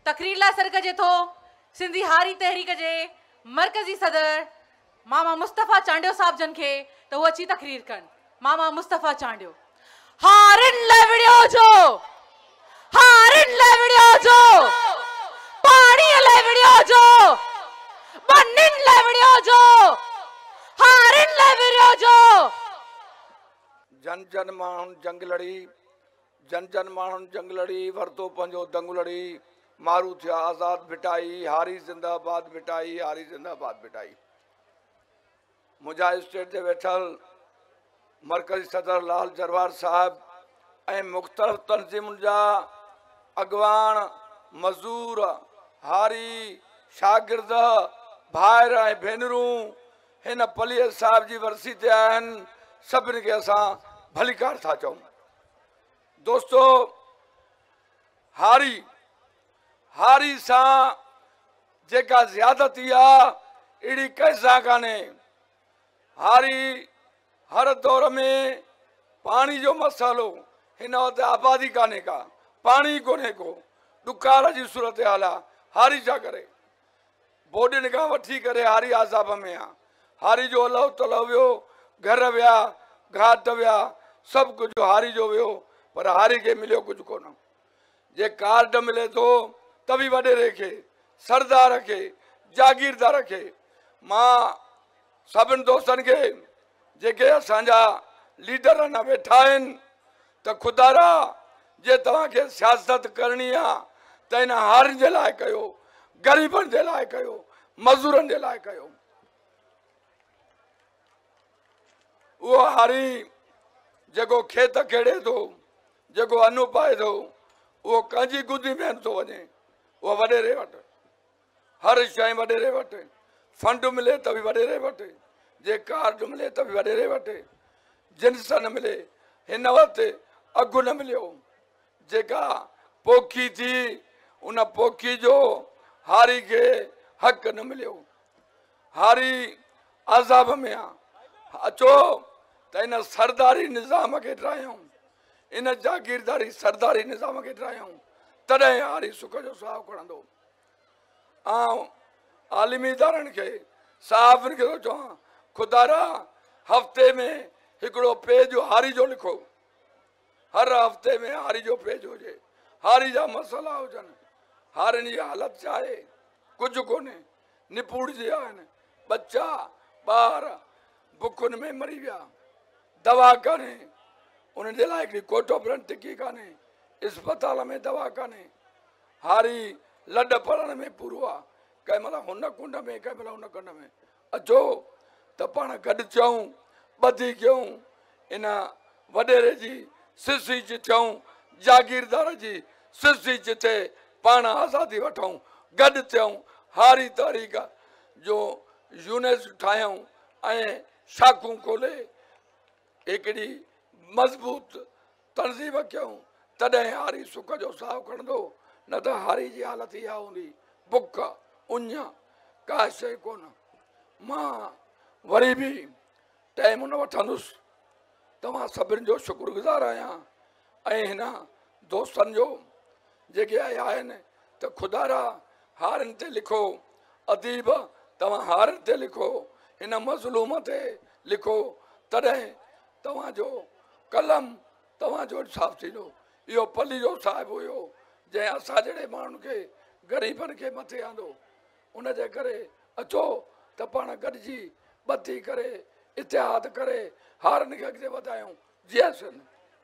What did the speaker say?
तकरीर लाइ सॾु कजे थो सिंधी हारी तहरीक जे मरकज़ी सदर मामा मुस्तफ़ा चांडियो साहब जन खे त उहो अची तकरीर कनि। मामा मुस्तफ़ा चांडियो। हारिन लाइ विड़ियो जो, हारिन लाइ विड़ियो जो, पाणीअ लाइ विड़ियो जो, ॿनियुनि लाइ विड़ियो जो, हारिन लाइ विड़ियो जो। जन जन माण्हुनि जंग लड़ी, जन जन माण्हुनि जंग लड़ी, वरितो पंहिंजो दंग लड़ी, मारू थिया आज़ाद भिटाई, हारी ज़िंदाबाद भिटाई, हारी ज़िंदाबाद भिटाई। मुंहिंजा स्टेट ते वेठल मरकज़ी सदर लाल जरवार साहब ऐं मुख़्तलिफ़ तंज़ीमुनि जा अॻवान, मज़ूर, हारी, शागिर्द, भाइर ऐं भेनरूं हिन पलीअ साहिब जी वरसी ते आया आहिनि। सभिनी खे असां भलीकार था चऊं। दोस्तो, हारी हारी सां जेका ज़्यादती आहे अहिड़ी कंहिंसां कान्हे। हारी हर दौर में पाणी जो मसइलो, हिन वक़्तु आबादी कान्हे का, पाणी कोन्हे को, ॾुकाल जी सूरत हाल आहे। हारी छा करे? बोॾियुनि खां वठी करे हारी आज़ाब में आहे। हारी जो अलो तलो वियो, घर विया, घाट विया, सभु कुझु हारी जो वियो, पर हारी खे मिलियो कुझु कोन। जे कार्ड मिले थो त बि वॾेरे खे, सरदार खे, जागीरदार खे। मां सभिनि दोस्तनि खे जेके असांजा लीडर न वेठा आहिनि त ख़ुदारा जे तव्हांखे सियासत करणी आहे त हिन हारियुनि जे लाइ कयो, ग़रीबनि जे लाइ कयो, मज़दूरनि जे लाइ कयो। उहो हारी जेको खेत खेड़े थो, जेको अन पाए थो, उहो कंहिंजी गुदी में नथो वञे, उहो वॾेरे वटि। हर शइ वॾेरे वटि। फंड मिले त बि वॾेरे वटि, जे कार्ड मिले त बि वॾेरे वटि, जिन्स न मिले। हिन वक़्तु अघु न मिलियो। जेका पोखी थी उन पोखी जो हारी खे हक़ न मिलियो। हारी आज़ाब में आहे। अचो त इन सरदारी निज़ाम खे ठाहियूं, इन जागीरदारी सरदारी निज़ाम खे ठाहियूं, तॾहिं हारी सुख जो साहो खणंदो। ऐं आलमी इदारनि खे, साहबनि खे थो चवां, ख़ुदारा हफ़्ते में हिकिड़ो पेज हारी जो लिखो। हर हफ़्ते में हारी जो पेज हुजे, हारी जा मसइला हुजनि, हारियुनि जी हालत छा आहे, कुझु कोन्हे, निपूड़िजी विया आहिनि, बच्चा ॿार बुकुनि में मरी विया, दवा कान्हे उन्हनि जे लाइ, हिकिड़ी कोटोब्रन टिकी कान्हे, अस्पताल में दवा कान्हे। हारी लॾ पढ़ण में पूरो आहे, कंहिं महिल हुन कुंड में, कंहिं महिल हुन कुंड में। अचो त पाण गॾु थियूं, ॿधी कयूं, इन वॾेरे जी सिसी चिथियूं, जागीरदार जी सिसी चिथे पाण आज़ादी वठूं, गॾु थियूं, हारी तहरीक जो यूनिट ठाहियूं ऐं शाखूं खोले हिकिड़ी मज़बूत तंज़ीम कयूं, तॾहिं हारी सुख जो साहो खणंदो, न त हारी जी हालत इहा हूंदी, बुख, उञ, का शइ कोन। मां वरी बि टाइम न वठंदुसि। तव्हां सभिनी जो शुक्रगुज़ार आहियां ऐं हिन दोस्तनि जो जेके आया आहिनि त ख़ुदारा हारियुनि ते लिखो, अदीब तव्हां हारियुनि ते लिखो, हिन मज़लूम ते लिखो, तॾहिं तव्हांजो कलम तव्हांजो इंसाफ़ थींदो। इहो पलीजो साहिबु हुयो जंहिं असां जहिड़े माण्हुनि खे, ग़रीबनि खे मथे आंदो। उन जे करे अचो त पाण गॾिजी ॿधी करे इतिहाद करे हारियुनि खे अॻिते वधायूं। जय सिंध।